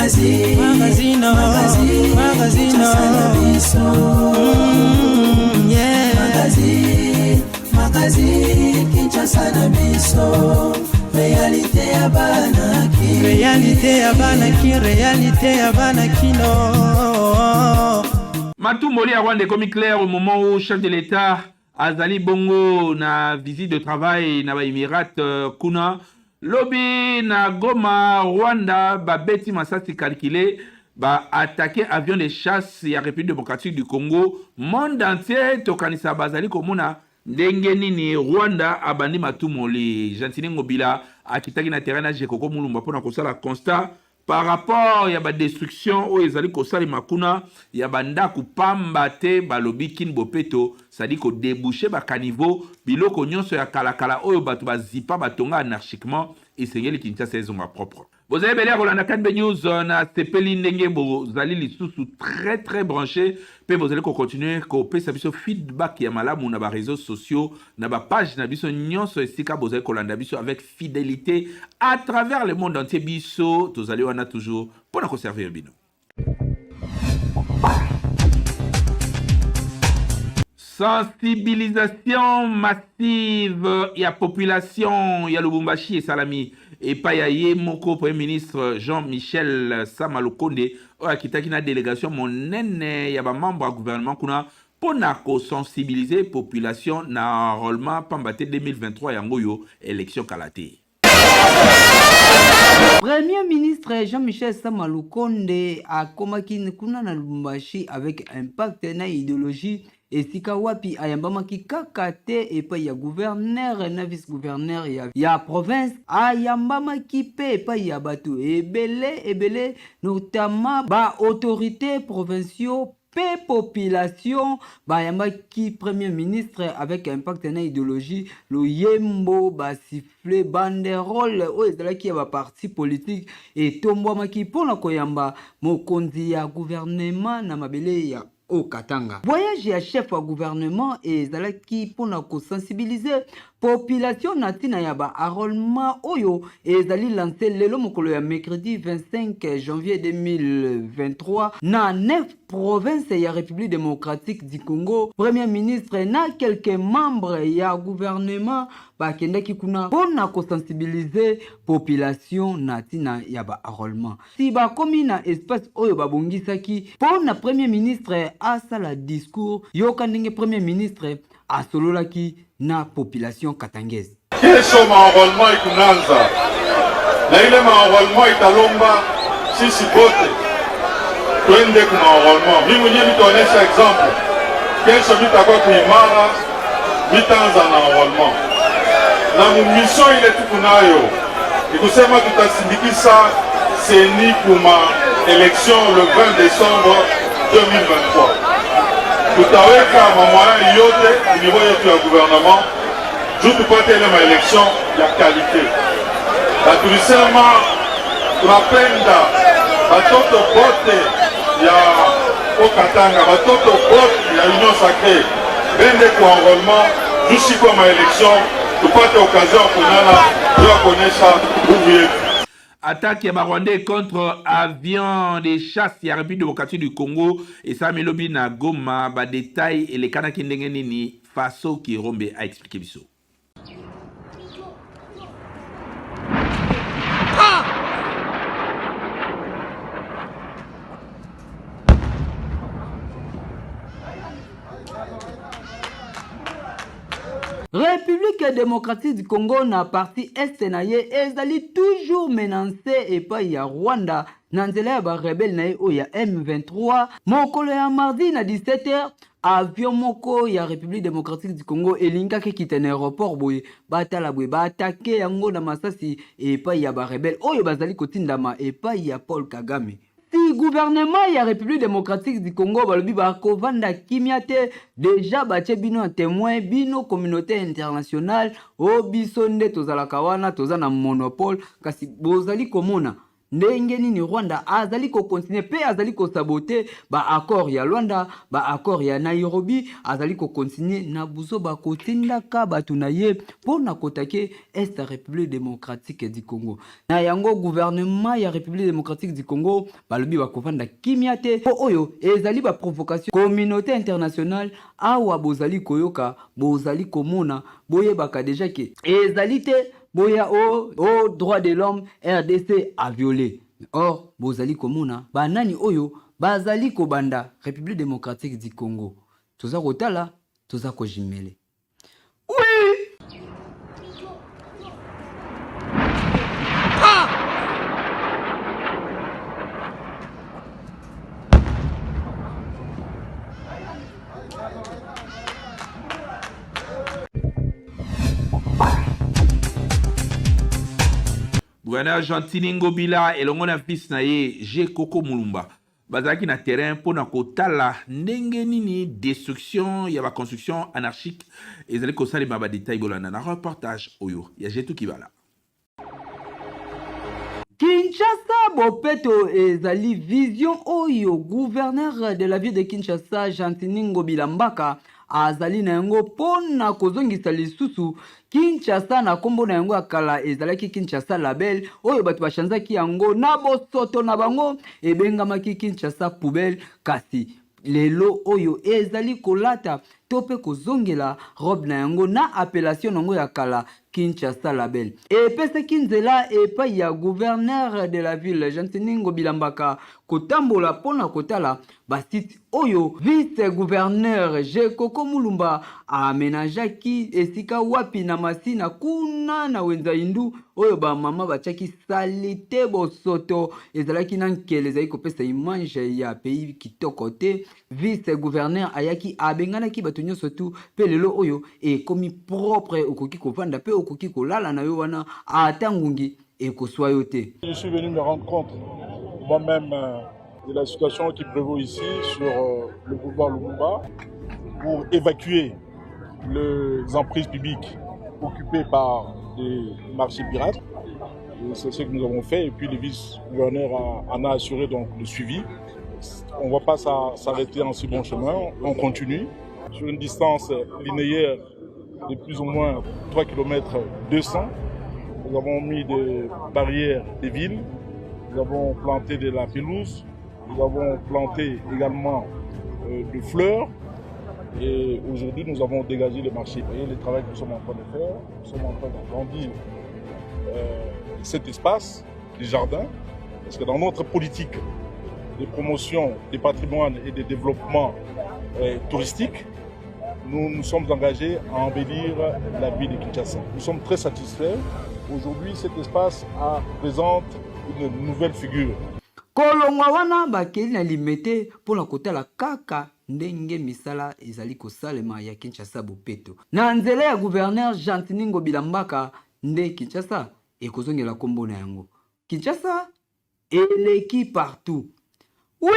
Magazine, magazine, magazine, magazine, yeah. Magazine, magazine, Kinshasa na biso. Réalité ya bana ki. Réalité ya bana ki, réalité ya bana kino. Matumboli ya Rwanda ekomi clair au moment où chef de l'État azali bongo na visite de travail na ba Émirats kuna. Lobi na Goma, Rwanda babeti masasi calculé, ba attaqué avion de chasse ya République démocratique du Congo. Monde entier tokanisa bazali komona ndenge nini Rwanda abandi matumoli. Gentiny Ngobila akitaki na terrain na Jekoko Mulumba mpona kosala constat par rapport ya ba destruction oyo ezali kosalema kuna ya bandako pamba te. Balobi Kin bopeto, c'est-à-dire kodéboucher bacaniveaux, biloko nyonso ya kalakala oyo bato bazipa batonga anarchiquement, esengeli Kinshasa ezonga propre. Bozali ebele ya kolanda KNB News. Na sepeli ndenge bozali lisusu très très branché mpe bozali kocontinuer kopesa biso feedback ya malamu na baréseaux sociaux, na bapage na biso nyonso, esika bozali kolanda biso avec fidélité à travers le monde entier. Biso tozali wana toujours mpona koservir bino. Sensibilisation massive ya population ya Lubumbashi esalami epai ya ye moko premier ministre Jean-Michel Sama Lukonde, oyo akitaki na délégation monene ya bamembre ya gouvernement kuna mpona kosensibiliser population na enrôlement, pamba te 2023 yango oyo, élection kala te. Premier ministre Jean-Michel Sama Lukonde akomaki kuna na Lubumbashi avec impact na idéologie, esika wapi ayambamaki kaka te epai ya gouverneur na vice-gouverneur ya province, ayambamaki mpe epai ya bato ebele ebele, notamment baautorité provinciaux mpe population. Bayambaki premier ministre avec impact na idéologie, loyembo, basifflets, banderole oyo ezalaki ya baparti politique etombwamaki mpona koyamba mokonzi ya gouvernement na mabele ya Haut-Katanga. Voyage ya chef ya gouvernement ezalaki mpona kosensibiliser population na ntina ya baenrôlement oyo ezali lancé lelo mokolo ya mercredi 25 janvier 2023 na 9 province ya République démocratique du Congo. Premier ministre na quelques membres ya gouvernement bakendaki kuna mpona kosensibiliser population na ntina ya baenrôlement. Si bakomi na espace oyo babongisaki mpo na premier ministre asala discours, yoka ndenge premier ministre asololaki na population katangaise. Kesho maenrôlement ikunanza na ile maenrôlement italomba sisi bote twende ku maenrôlement. Mimi mwenyewe mitaonyesha exemple. Kesho mitakuwa kuimara, mitaanza na enrôlement na mumission ile tuku nayo ikusema tutasindikisa CENI kuma élection le 20 décembre 2023. Tutaweka mamoyens yote niveau yetu ya gouvernement juu tupate ile maélection ya qualité, na tulisema tunapenda batoto bote ya Haut-Katanga, batoto bote ya Union Sacrée bende ku enrôlement juu siku ya maélection tupate occasion ya kunana juu ya kuonyesha nguvu yetu. Attaque ya barwandais contre avion de chasse ya République démocratique du Congo esalami lobi na Goma. Badétail elekanaki ndenge nini? Faso Kirombe aexpliquer biso. République démocratique du Congo na partie est na ye ezali toujours menacé epai ya Rwanda na nzela ya barebelles na ye oyo ya M23. Mokolo ya mardi na 17h, avion moko ya République démocratique du Congo elingaki ekita na aéroport boye, batala boye, baattaquer yango na masasi epai ya barebelles oyo bazali kotindama epai ya Paul Kagame. Si gouvernement ya République démocratique du Congo balobi bakovanda kimia te, déjà batie bino ya témoin, bino communauté internationale, o biso nde tozalaka wana, toza na monopole, kasi bozali komona. Ndenge nini Rwanda azali ko continuer pe azali ko saboter ba accords ya Luanda, ba accords ya Nairobi, azali ko continuer na buzoba kotindaka batu na ye po na kotake Est ya Republique democratique du Congo. Na yango gouvernement ya Republique democratique du Congo balobi bakovanda kimia te po oyo ezali ba provocation communaute internationale awa bozali koyoka bozali komona boyebaka dejà ke ezali te Boya o o droit de l'homme rdc a viole or bozali komona ba nani oyo bazali kobanda Republique democratique du Congo toza kotala toza ko jumele oui. Gouverneur Gentiny Ngobila elongo na fils na ye G Koko Mulumba bazalaki na terrain mpo na kotala ndenge nini destruction ya ba construction anarchique ezali kosalema. Ba detail bolanda na reportage oyo ya Jetu Kibala. Kinshasa bopeto ezali vision oyo gouverneur de la ville de Kinshasa Gentiny Ngobila Mbaka azali na yango mpo na kozongisa lisusu Kinshasa na nkombo na yango ya kala ezalaki Kinshasa Label oyo bato bashanzaki yango na bosoto na bango ebengamaki Kinshasa Poubelle kasi lelo oyo ezali kolata to mpe kozongela robe na yango na appellation na yango ya kala Kinshasa Label. Epesaki nzela epai ya gouverneur de la ville Gentiny Ngobila Mbaka kotambola mpo na kotala ba sites oyo vice gouverneur Gecoco Mulumba a amenageaki esika wapi na Masina kuna na wenza Hindu oyo ba mama batiaki salite bosoto ezalaki na nkele ezali kopesa image ya pays kitoko te. Vice gouverneur ayaki abenganaki bato nyonso tu mpe lelo oyo ekomi propre okoki kovanda mpe okoki kolala na yo wana ata ngungi ekoswa yo te. Je suis venu me rendre compte moi-même euh, de la situation qui prévaut ici sur euh, le boulevard Lumumba pour évacuer les emprises publiques occupées par des marchés pirates. C'est ce que nous avons fait et puis le vice-gouverneur en a assuré donc le suivi. On ne va pas s'arrêter en si bon chemin, on continue sur une distance linéaire de plus ou moins 3 km 200. Nous avons mis des barrières des villes, nous avons planté de la pelouse, nous avons planté également euh, des fleurs. Et aujourd'hui, nous avons dégagé le marché. Vous voyez le travail que nous sommes en train de faire. Nous sommes en train d'agrandir euh, cet espace, les jardins, parce que dans notre politique de promotion des patrimoines et de développement euh, touristique, nous nous sommes engagés à embellir la ville de Kinshasa. Nous sommes très satisfaits. Aujourd'hui, cet espace a, présente une nouvelle figure. Kolongwa wana bakei na Limete mpo na kotala kaka ndenge misala ezali kosalema ya Kinshasa bopeto. Na nzela ya gouverneur Gentiny Ngobila Mbaka nde Kinshasa ekozongela kombo na yango. Kinshasa eleki partout. Oui!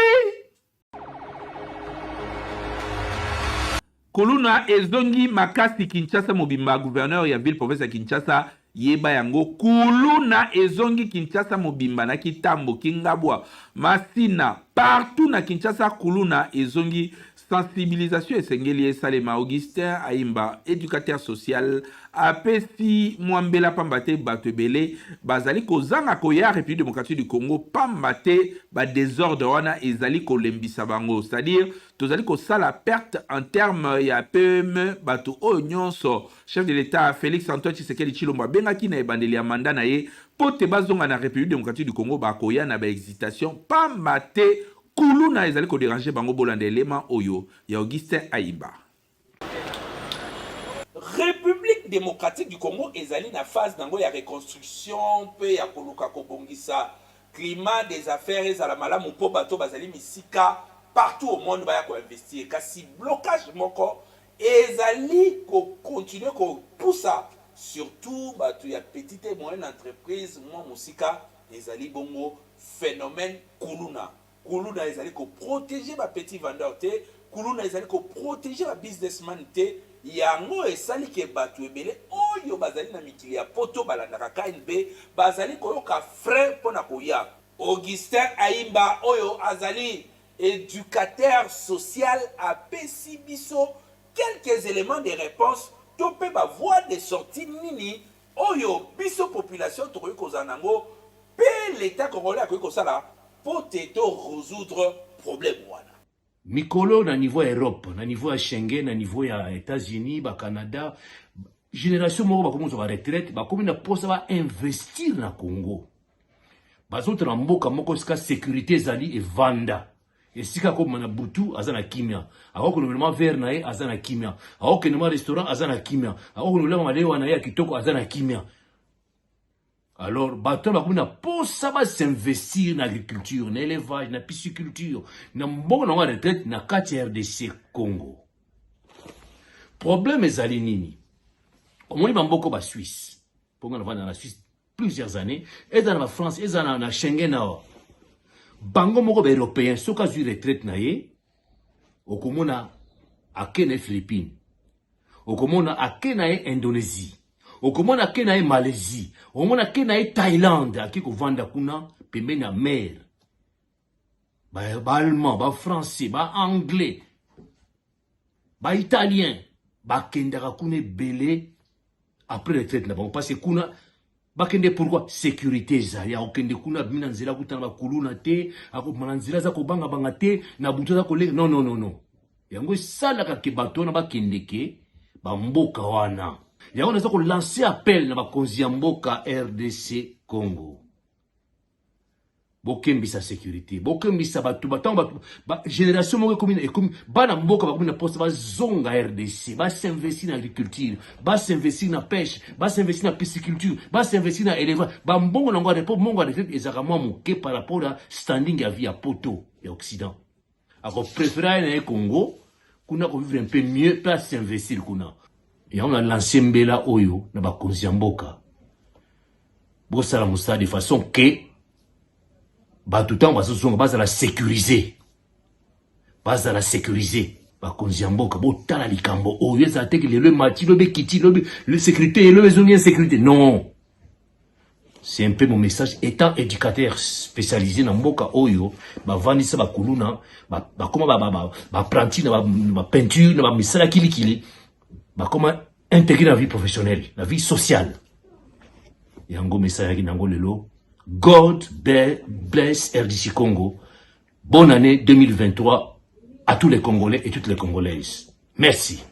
Kuluna ezongi makasi Kinshasa mobimba gouverneur ya ville province ya Kinshasa yeba yango kuluna ezongi Kinshasa mobimba na Kitambo Kingabwa Masina partout na Kinshasa kuluna ezongi sensibilisation esengeli esalema Augustin Ayimba educateur social apesi mwa mbela pamba te bato ebele bazali kozanga koya Republique democratique du Congo pamba te ba desordre wana ezali kolembisa bango c'est-à-dire tozali kosala perte en terme ya PME bato oyo nyonso chef de l'Etat Felix Antoine Tshisekedi Tshilombo abengaki na ebandeli ya mandat na ye mpo te bazonga na Republique democratique du Congo bakoya na ba excitation pamba te kuluna ezali koderanger bango. Bolanda elema oyo ya Augustin Ayimba. Republique democratique du Congo ezali na phase nango ya reconstruction mpe ya koluka kobongisa climat des affaires ezala malamu mpo bato bazali misika partout au monde baya ko investir, kasi blocage moko ezali ko continuer kopusa surtout bato ya petite et moyenne entreprise mwa mosika, ezali bongo phenomène kuluna. Kuluna ezali ko proteger ba petits vendeurs te, kuluna ezali ko proteger ba businessman te, yango esali ke batu ebele oyo bazali na mikili ya poto balandaka KNB bazali koyoka frein mpo na koya. Augustin Ayimba oyo azali educateur social apesi biso quelques elements de reponse to mpe ba voies de sortie nini oyo biso population tokoki kozala na yango mpe l'Etat congolais akoki kosala mpo te to resoudre problème wana. Mikolo na niveau ya Europe, na niveau ya Schengen, na niveau ya Etats-Unis, ba Canada, generation moko bakomi kozwa ba retraite, bakomi na posa ba investir na Congo. Bazota na mboka moko esika securite ezali evanda. Esika akobima na butu aza na kimia. Akokende mwa verre na ye aza na kimia. Akokende mwa restaurant aza na kimia. Akokende kolamba malewa na ye ya kitoko aza na kimia. Alors bato wana bakomi na posa ba s'investir na agriculture, na élevage, na pisciculture, na mbongo na yango ya retraite na kati ya RDC Congo. Problème ezali nini? Omoni ba mboko ba Suisse, mpo nga navanda na Suisse plusieurs années, eza na ba France, eza na, na Schengen awa. Bango moko ba européen soki azwi retraite na ye, okomona ake na ye Philippines, okomona ake na ye Indonésie, okomona ake na ye Malaisie, okomona ake na ye Thaïlande, ake kovanda kuna pembeni ya mer. Ba, ba allemand, ba français, ba anglais, ba italien bakendaka kuna ebele après retraite na bango parce que kuna bakende pourquoi sécurité ezali akokende kuna abimi na nzela akutana bakuluna te akobima na nzela aza kobangabanga te na butu aza kolenga non non non non yango esalaka ke bato wana bakendeke bamboka wana yango naza kolancer appel na bakonzi ya mboka rdc congo Bokembisa securite, bokembisa bato, batango bato ba generation moko ekomi ekomi bana mboka bakomi na poste bazonga RDC, ba s'investir na agriculture, ba s'investir na pêche, ba s'investir na pisciculture, ba s'investir na élevage. Ba mbongo nango ya repos, mbongo ya retraite ezalaka mwa moke par rapport ya standing ya vie ya poto ya Occident. Ako préférer na ye Congo kuna ko vivre un peu mieux pe s'investir kuna. Yango na lancer mbela oyo na bakonzi ya mboka. Bosala mosala de façon que bato ntango bazozonga bazala sécurisé. Bazala sécurisé. Bakonzi ya mboka botala likambo oyo ezala te ke lelo emati lobi ekiti lobi sécurité lobi ezongi insécurité. Non. C'est un peu mon message étant éducateur spécialisé na mboka oyo bavandisa bakuluna bakoma ba apprenti na ba peinture na ba misala kilikili bakoma intégré na vie professionnelle na vie sociale. Yango message yaki nango lelo. God bless RDC Congo. Bonne année 2023 à tous les Congolais et toutes les Congolaises. Merci.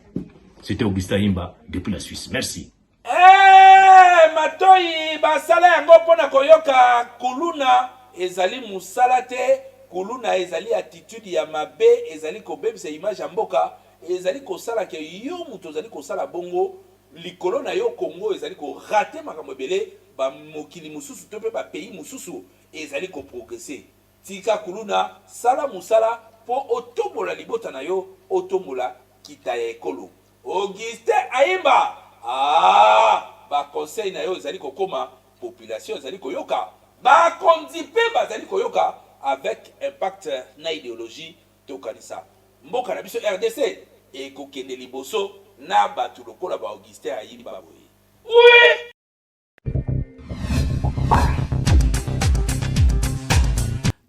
C'était Augustin Imba depuis la Suisse. Merci. Eh, matoyi basala yango mpo na koyoka kuluna ezali musala te kuluna ezali attitude ya mabe ezali kobebisa image ya mboka ezali kosala ke yo moto ozali kosala bongo likolo na yo Congo ezali ko rater makambo ebele ba mokili mosusu to mpe ba pays mosusu ezali ko progresser tika kuluna sala musala mpo otombola libota na yo otombola kita ya ekolo Augustin Ayimba aah ba conseils na yo ezali kokoma population ezali koyoka bakonzi pe bazali koyoka avec impact na ideologie tokanisa mboka na biso rdc ekokende liboso na batu lokola ba Augustin Ayimba boye oui.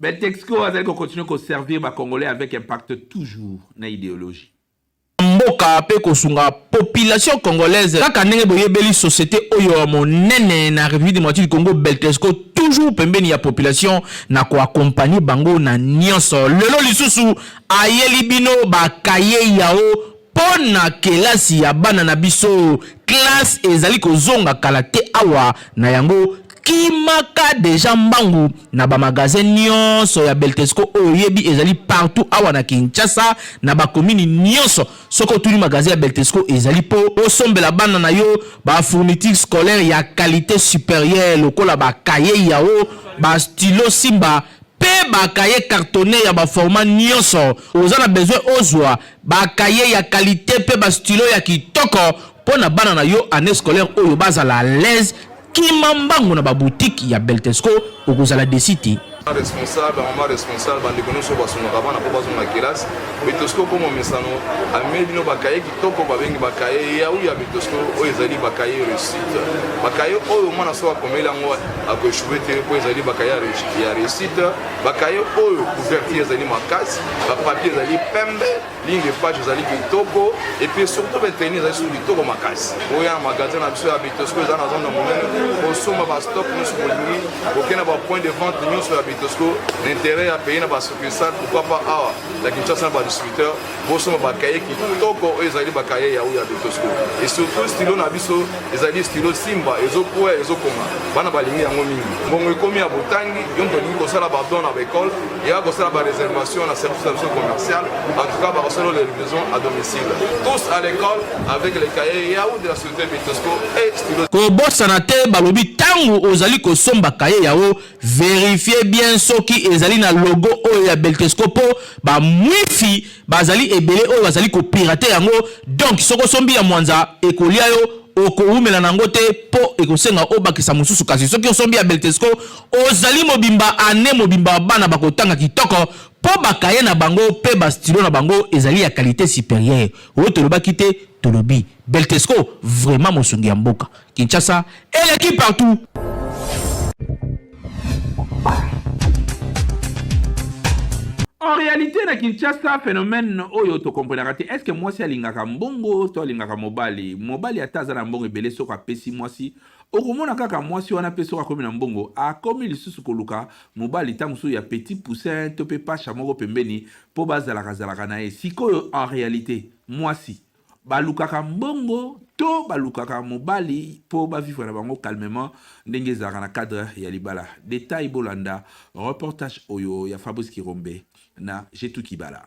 Beltexco azali ko continuer ko servir ba congolais avec impact toujours na ideologie. mboka pe kosunga population congolaise kaka ndenge boyebeli societe oyo ya monene na Republique democratique du Congo Beltesco toujours pembeni ya population na ko accompagner bango na nionso lelo lisusu ayeli bino ba cahier yao po na kelasi ya bana na biso classe ezali kozonga kala te awa na yango Kimaka dejà mbangu na ba magasins nionso ya Beltesco oyo oyebi ezali partout awa na Kinshasa na ba communes nionso. Soki otuni magasin ya Beltesco ezali po osombela bana na yo ba fournitures scolaires ya qualite superieure lokola ba cahiers Yao, ba stylos Simba pe ba cahiers cartonnes ya ba formats nionso. Oza na besoin ozua ba cahiers ya qualite pe ba stylos ya kitoko po na bana na yo annee scolaire oyo bazala à l'aise. Kima mbangu na ba boutiques ya Beltesco okozala deçu te. Responsable, ba mama responsable, bandeko nyonso basungaka bana mpo bazonga kelasi. Betosco mpo momesano amemi bino bakaye kitoko babengi bakaye yau ya Betosco, oyo ezali bakaye réussite. Bakaye oyo mwana soki akomeli yango akoechoue te mpo ezali bakaye ya réussite. Bakaye oyo couverture ezali makasi, bapapier ezali pembe. Ligne de page ezali kitoko et puis surtout ba tenue ezali susu kitoko makasi. Oya na magasin na biso ya Betosco eza na zone monene, kosomba ba stock nyonso bolingi, kokende na ba point de vente nyonso ya Betosco na intérêt ya pays na ba succursale, pourquoi pas awa na Kinshasa na ba distributeur, bosomba ba cahier kitoko oyo ezali ba cahier ya ya Betosco. Et surtout stylo na biso ezali stylo Simba, ezokwea ezokoma, bana balingi yango mingi. Mbongo ekomi ya botangi, yo moto olingi kosala ba don na ba école ya kosala ba réservation na service na biso commercial. En tout cas, bakosala les livraisons à domicile. Tous à l'école avec les cahiers Yahoo de la société Bitosco et stylo. Kobosana te balobi tango ozali kosomba cahier yao verifier bien soki ezali na logo oyo ya Beltesco po ba mwifi bazali ebele oyo bazali ko pirater yango, donc soki osombi ya mwanza ekolia yo okowumela na yango te po ekosenga obakisa mosusu, kasi soki osombi ya Beltesco ozali mobimba annee mobimba bana bakotanga kitoko po ba cahiers na bango pe ba stylos na bango ezali ya qualite superieure. Oyo tolobaki te tolobi. Beltesco vraiment mosungi ya mboka. Kinshasa eleki partout. En réalité na Kinshasa phénomène oyo to comprenaka te, est-ce que mwasi alingaka mbongo to alingaka mobali? Mobali ata aza na mbongo ebele soki apesi mwasi, okomona kaka mwasi wana pe soki akomi na mbongo akomi lisusu koluka mobali tango mosusu ya petit poussin to pe pasha moko pembeni po bazalaka zalaka na ye. Sikoyo en réalité mwasi balukaka mbongo to balukaka mobali po ba vivre na bango calmement ndenge ezalaka na cadre ya libala? Detail bolanda reportage oyo ya Fabrice Kirombe na Jetou Kibala.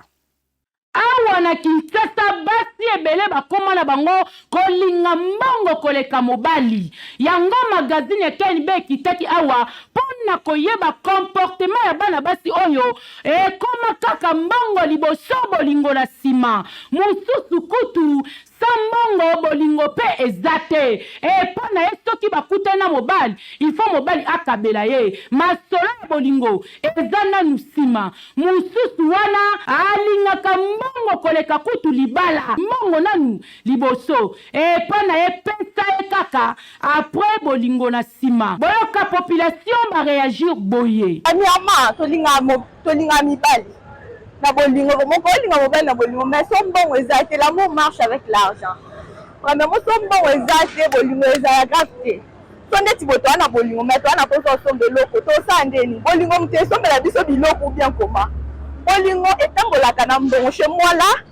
Awa na Kinshasa basi ebele bakoma na bango kolinga mbongo koleka mobali. Yango magazine ya KNB ekitaki awa mpo na koyeba comportement ya bana basi oyo Ekoma kaka mbongo liboso bolingo na sima. Mususu kutu sans mbongo bolingo pe eza te. Epa na ye soki bakutani na mobali il faut mobali akabela ye. Masolo ya bolingo eza nanu sima. Mususu wana alingaka mbongo koleka kutu libala. Mbongo nanu liboso. Epa na ye pesa ye kaka Après bolingo na sima. Boyoka population ba reagir boye. Premièrement tolingaka tolingaka mibali na bolingo vraiment olinga mobali na bolingo mais so mbongo eza te l'amour marche avec l'argent premièrement so mbongo eza te bolingo ezala grave te so ndeti boye toza na bolingo mais toza na mposa osomba eloko tosala ndeni bolingo moto esombela biso biloko ou bien koma bolingo etambolaka na mbongo chez moi là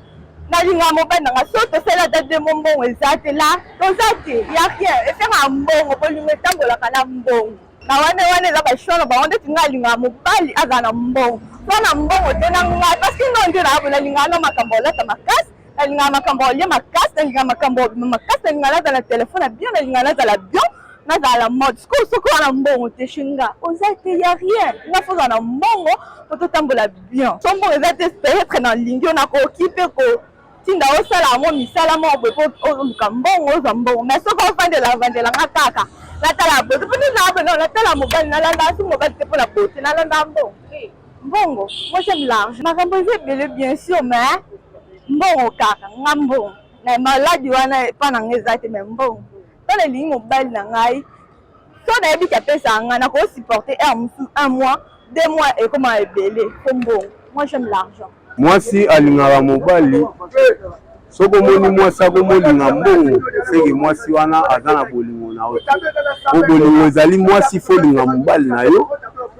Nalingaka mobali na nga soki tosali ata deux mois mbongo eza te la toza te ya rien esengaka mbongo bolingo etambolaka na mbongo na wana wana eza ba choix na bango ndeti nga alingaka mobali azala na mbongo so na mbongo te na ngai parce que nga nde na nalingaka na makambo olata makasi nalingaka makambo olia makasi nalingaka makambo obima makasi nalingaka nazala na telefone ya bien nalingaka nazala bien nazala mode sikoyo soki oza na mbongo te chez nga oza te ya rien nga fo ozala na mbongo po totambola bien so mbongo eza te peut-être nalingi yo nakoki mpe kotinda osala yango misala moko boye po oluka mbongo ozwa mbongo mais soki ofandela vandela nga kaka natala bote mpo nde naa natala mobali nalandaka soki mobali te mpo na bote nalandaka mbongo mbongo moi j'aime l'argent makambo eza ebele bien sûr mais mbongo kaka nga mbongo na maladi wana epa na nga eza te mais mbongo to nalingi mobali na ngai so nayebi ke apesaka ngai nako supporter heure mosusu un mois 2 mois ekoma ebele po mbongo. Moi, j'aime l'argent. Mwasi alingaka mobali. Soki omoni mwasi akomolinga mbongo, seke mwasi wana aza na bolingo na yo te. Po bolingo ezali mwasi fo olinga mobali na yo,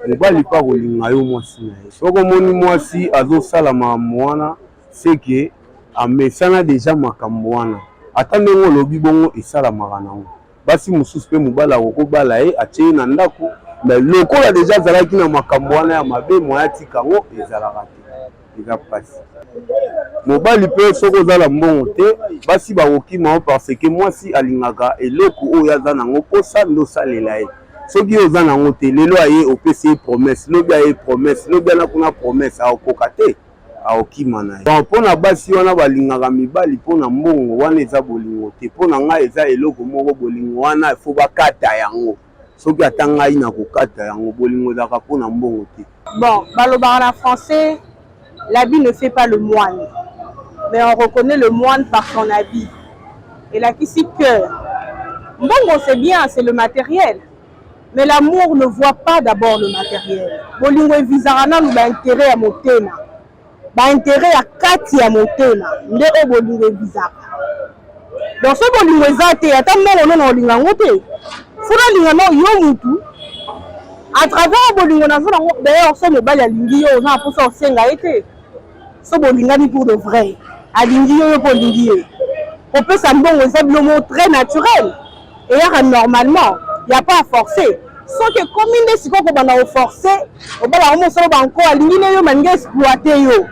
mobali mpe akolinga yo mwasi na ye. Soki omoni mwasi azosala makambo wana, seke amesana deja makambo wana. Ata ndenge olobi bongo esalamaka nango. Basi mosusu pe mobali akoki kobala ye atie ye na ndako mais lokola deja azalaki na makambo wana ya mabe moyen atika yango ezalaka te, eza pasi. Mobali pe soki oza na mbongo te basi bakokima yo parce que mwasi alingaka eloko oyo aza nango posa nde osalela ye. Soki yo oza nango te lelo aye opesi ye promesse, lobi aye promesse, lobi ana kuna promesse, akokoka te. Akokima na ye. Bon pona basi wana balingaka mibali pona mbongo wana eza bolingo te pona ngai eza eloko moko bolingo wana faut bakata yango soki ata ngai nakokata yango bolingo ezalaka pona mbongo te. Bon, balobaka na français, l'habit ne fait pas le moine, mais on reconnaît le moine par son habit. Elakisi que mbongo c'est bien, c'est le matériel, mais l'amour ne voit pas d'abord le matériel. Bolingo evisaka nanu ba intérêt ya motema. Ba interet ya kati ya motema nde oyo bolingo evisaka. Donc soki bolingo eza te, ata mbongo no na olinga yango te. Faut nalinga no yo mutu à travers bolingo nazo nango. D'ailleurs so mobali alingi yo, oza na mposa osenga ye te. So bolingani pour de vrai, alingi yo, yo mpe olingi ye, kopesa mbongo eza bilo moko très naturel, eyaka normalement, ya pas à forcer. Soki ekomi nde sikoyo kobanda koforce, obala yango mosolo banko alingi ne yo, malingi exploite yo,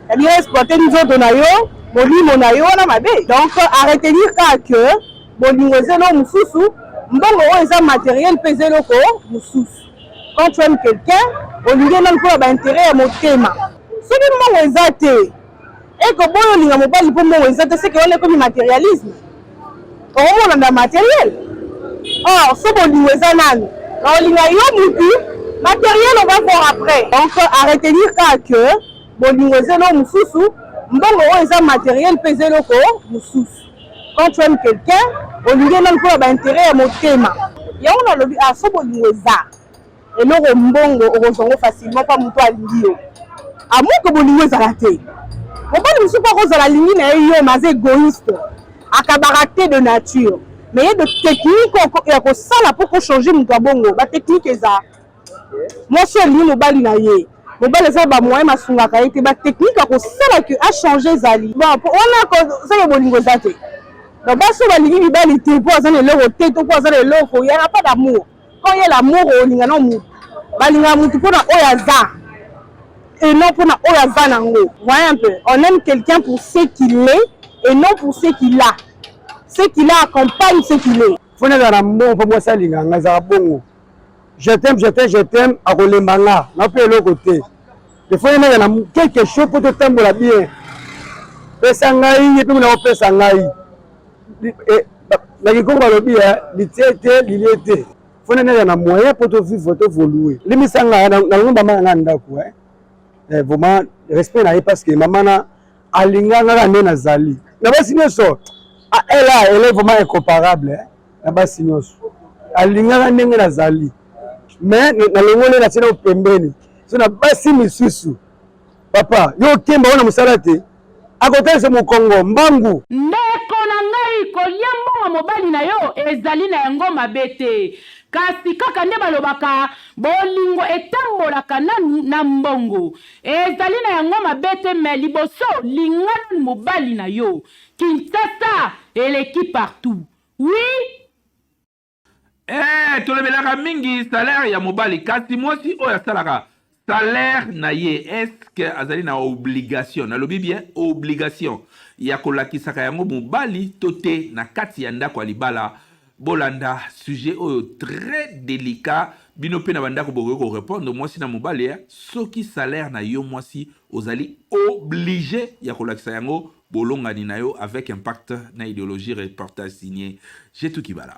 alingi exploite nzoto na yo, molimo na yo, wana mabe. Donc à retenir kaka que bolingo eza eloko mosusu, mbongo oyo eza matériel mpe eza eloko mosusu. Quand tu aimes quelqu'un, olingi ye nanu mpona baintérêt ya motema. Soki mbongo eza te, eko boyo olinga mobali mpo mbongo eza te, seke wana ekomi matérialisme, okomona na matériel. Or so bolingo eza nanu, na olinga yo mutu, matériel on va voir après. Donc à retenir kaka que bolingo eza eloko mosusu, mbongo oyo eza matériel mpe eza eloko mosusu. Quand tu aimes quelqu'un, olingi ye nanu mpona baintérêt ya motema. Yango nalobi, ah, so bolingo eza eloko, mbongo okozwa yango facilement mpa moto alingi yo. Amoke bolingo ezala te, mobali mosusu mpo akozala alingi na ye yo, mais aza égoïste, akabaka te de nature. Mais ye de technique ya kosala mpo kochange moto ya bongo, batechnique eza. Mwasi alingi mobali na ye, mobali eza bamoyen masungaka ye te, batechnique ya kosala ke achange ezali. Bon, wana soki bolingo eza te. Donc basi oyo balingi mibali te mpo aza na eloko te to mpo aza na eloko, yaka pas d'amour. Quand ye l'amour, olinga na mutu, balingaka mutu mpona oyo aza et non mpona oyo aza nango. Voyez un peu, on aime quelqu'un pour ce qu'il est et non pour ce qu'il a. Ce qu'il a accompagne ce qu'il est. Faut nazala na mbongo mpo mwasi alingaka nga, ezalaka bongo. Je t'aime, je t'aime, je t'aime, akolemba nga na mpe eloko te. Il faut nazala na quelque chose mpo totambola bien. Pesa ngai, ye mpe mona kopesa ngai. Na kikongo balobi litie te lilie te. Faut nazala na moyen mpo tovivre, tovolue. Limisa nga nalongo mama na nga ndako, vraiment respect na ye, parce que mama na alinga nga kaka nde nazali. Na basi nyonso, elle a, elle est vraiment incomparable. Na basi nyonso alingaka ndenge nazali, mais nalongoli na tina pembeni. So na basi misusu, papa yo okemba wana mosala te, akotalisa mokongo mbangu. Ndeko na ngai, kolia mbongo mobali na yo ezali na yango mabe te, kasi kaka nde balobaka bolingo etambolaka nanu na mbongo. Ezali na yango mabe te, mais liboso linga nanu mobali na yo. Kinshasa eleki partout. Oui. Eh, tolobelaka mingi salaire ya mobali, kasi mwasi oyo asalaka salaire na ye, est-ce azali na obligation, nalobi bien obligation, ya kolakisaka yango mobali to te na kati ya ndako ya libala? Bolanda sujet oyo très délicat. Bino mpe na bandako bokoki korépondre, mwasi na mobali ya soki salaire na yo mwasi ozali obligé ya kolakisa yango bolongani na yo. Avec impact na idéologie, reportage signé Jetu Kibala.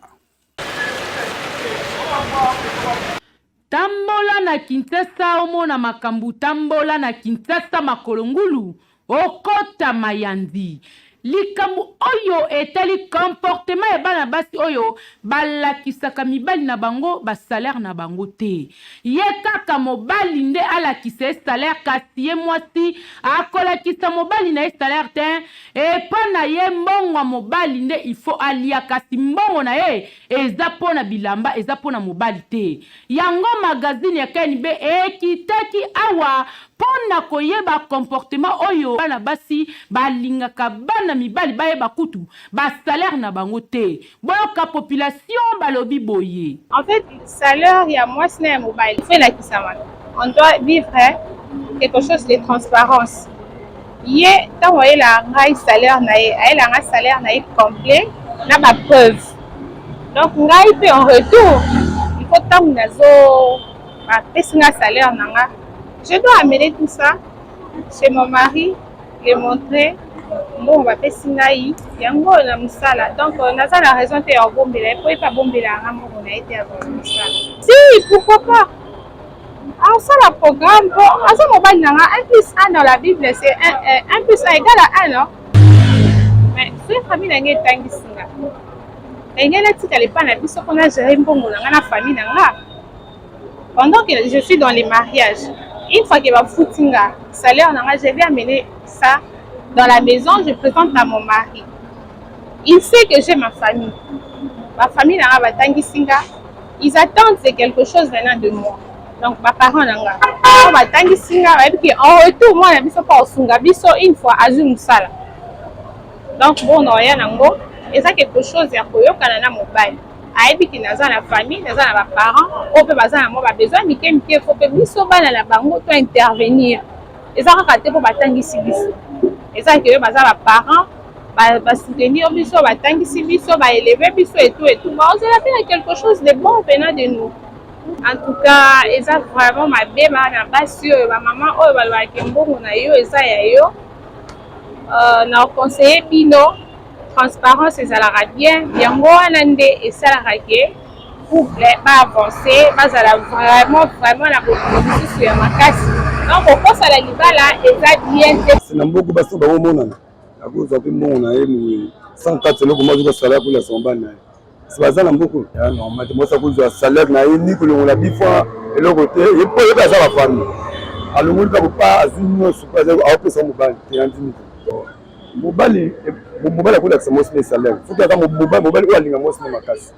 Tambola na Kinshasa omona makambo, tambola na Kinshasa makolo ngulu okota mayandi. Likambo oyo etali comportement ya bana basi oyo balakisaka mibali na bango basalaire na bango te. Ye kaka mobali nde alakisa ye salaire, kasi ye mwasi akolakisa mobali na ye salaire te. Epa na ye mbongo ya mobali nde il faut alia, kasi mbongo na ye eza mpo na bilamba, eza mpo na mobali te. Yango magazine ya KNB ekitaki awa mpo na koyeba comportement oyo bana basi balingaka bana mibali bayeba kutu basalaire na bango te. Boyoka population balobi boye. En fait, salaire ya mwasi na ya mobali faut elakisama. On doit vivre quelque chose de transparence. Ye ntango ayelaka ngai salaire na ye, ayelaka ngai salaire na ye complet na bapreuve. Donc ngai mpe en retour, il faut ntango nazo bapesi ngai salaire na nga, je dois amener tout ça chez mon mari, le montrer mbongo bapesi ngai yango na mosala. Donc naza na raison te ya kobombela ye, po ye mpe abombelaka nga mbongo na ye te ya mosala. Si, pourquoi pas? Akosala programme po aza mobali na nga 1 plus 1 dans la bible c'est 1, 1 plus 1 égale à 1 non? Mais soki famille na nga etangisi nga engeli natikala epai na biso mpo na gérer mbongo na nga na famille na nga pendant que je suis dans les mariages. Une fois que bafuti nga salaire na nga, je vais amener ça dans la maison, je présente à mon mari. Il sait que j'ai ma famille, ba famille na nga batangisi nga, ils attendent c'est quelque chose venant de moi. Donc ba parents na nga oyo batangisi nga bayebi ke en retour mwana biso mpo akosunga biso une fois azwi mosala. Donc bon, na oya nango eza quelque chose ya koyokana na mobali. Ayebi ke naza na famille, naza na ba parents oyo mpe baza na mwa ba besoin mike mike, faut mpe biso bana na bango to intervenir. Eza kaka te mpo batangisi biso, eza ke oyo baza ba parents basoutenir biso, batangisi biso, baéleve biso etout etout, baozela mpe na quelque chose de bon venant de nous. En tout cas eza vraiment mabe bana basi oyo, bamama oyo balobaka mbongo na yo eza ya yo. Na conseiller bino, transparence ezalaka bien. Yango wana nde esalaka ke couple baavance, bazala vraiment vraiment na bolingo mosusu ya makasi. Donc kokosala libala eza bien te. Na mboka basi bakomonana, akozwa mpe mbongo na ye sans kati eloko moko azoka salaire kolakisa mobali na ye. Si baza na mboka ya normal te, mwasi akozwa salaire na ye ni kolongola bifwa eloko te, ye mpo yebi aza bafamille, alongoli kaka pa azwi nyonso mpo aopesa mobali te. Andimi te mobali, mobali akolakisa mwasi na salaire soki aza mobali, mobali oyo alinga mwasi na makasi,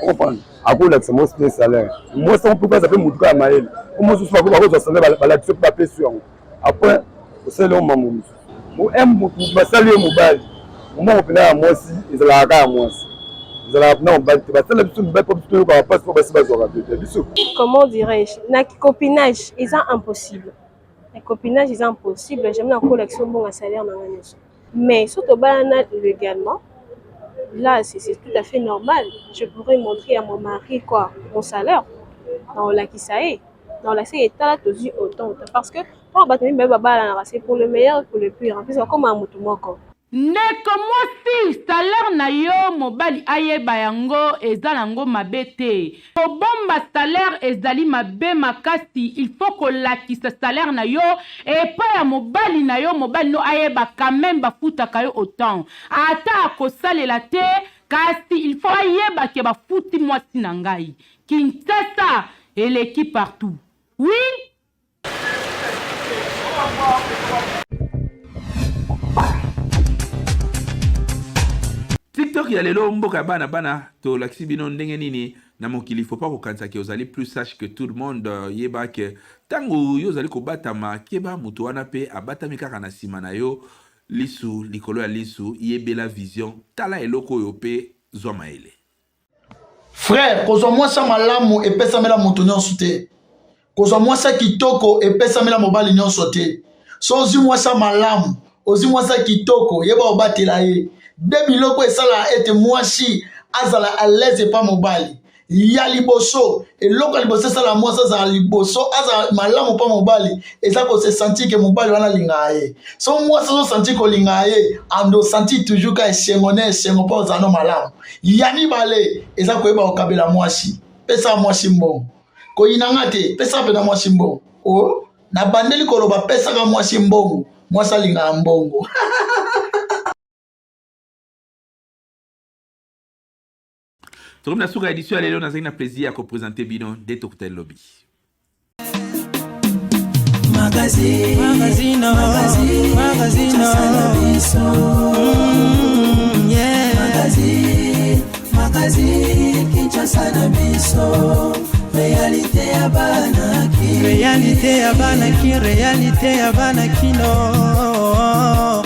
comprendre, akolakisa mwasi na salaire. Mwasi yango mpe aza mpe motu kaka mayele, po mosusu bakozwa salaire, balakisi mpe bapesi yango, après osali yango mambo mosusu. Motu basali ye mobali, mbongo mpena ya mwasi ezalaka kaka ya mwasi, ezalaka mpena mobali te. Basala biso mibali mpo biso toyokaka mpasi, mpo basi bazwaka te biso. Comment dirais-je, na copinage eza impossible, na copinage eza impossible, jamais nakolakisa mbongo ya salaire na nga nyonso. Mais soki tobalana légalement, là c'est tout à fait normal, je pourrais montrer à mon mari quoi, mon salaire. Na olakisa ye, na olakisa ye, tala, tozwi autant autant, parce que mpo bato mibale babalanaka, c'est pour le meilleur et pour le pire. En plus bakóma motu moko. Ndeko mwasi, salaire na yo mobali ayeba yango eza nango mabe te. Kobomba salaire ezali mabe makasi. Il faut kolakisa salaire na yo epai ya mobali na yo, mobali no ayeba quand même bafutaka yo autant. Ata akosalela te, kasi il faut ayeba ke bafuti mwasi na ngai. Kinshasa eleki partout, oui. TikTok ya lelo, mboka ya bana bana, tolakisi bino ndenge nini na mokili faut pas kokanisa ke ozali plus sage que tout le monde. Yeba ke ntango yo ozali kobatama, keba, moto wana mpe abatami kaka na nsima na yo, lisu likolo ya lisu. Yebela vision, tala eloko oyo mpe zwa mayele. Frère, kozwa mwasi ya malamu epesamela moto nyonso te. Kozwa mwasi ya kitoko epesamela mobali nyonso te. So ozwi mwasi ya malamu, ozwi mwasi ya kitoko, yeba obatela ye. De biloko esalaka ete mwasi azala à l'aise epa mobali. Ya liboso, eloko ya liboso esala mwasi azala liboso, azala malamu mpa mobali, eza kose sentir ke mobali wana alingaka ye. So mwasi azosentir kolingaka ye, ando sentir toujours ka esengo na esengo mpo ozala no malamu. Ya mibale eza koyeba kokabela mwasi. Pesa mwasi mbongo, koyina nga te, pesa mpena mwasi mbongo. O nabandeli koloba, pesaka mwasi mbongo, mwasi alingaka mbongo. Tokomi na suka ya édition ya lelo. Nazali na plaisir ya kopresente bino nde tokutani lobi. Magazine, magazine, magazine, magazine, yeah. Magazine, magazine, Kinshasa na biso, réalité ya bana ki, réalité ya bana ki, réalité ya bana kino.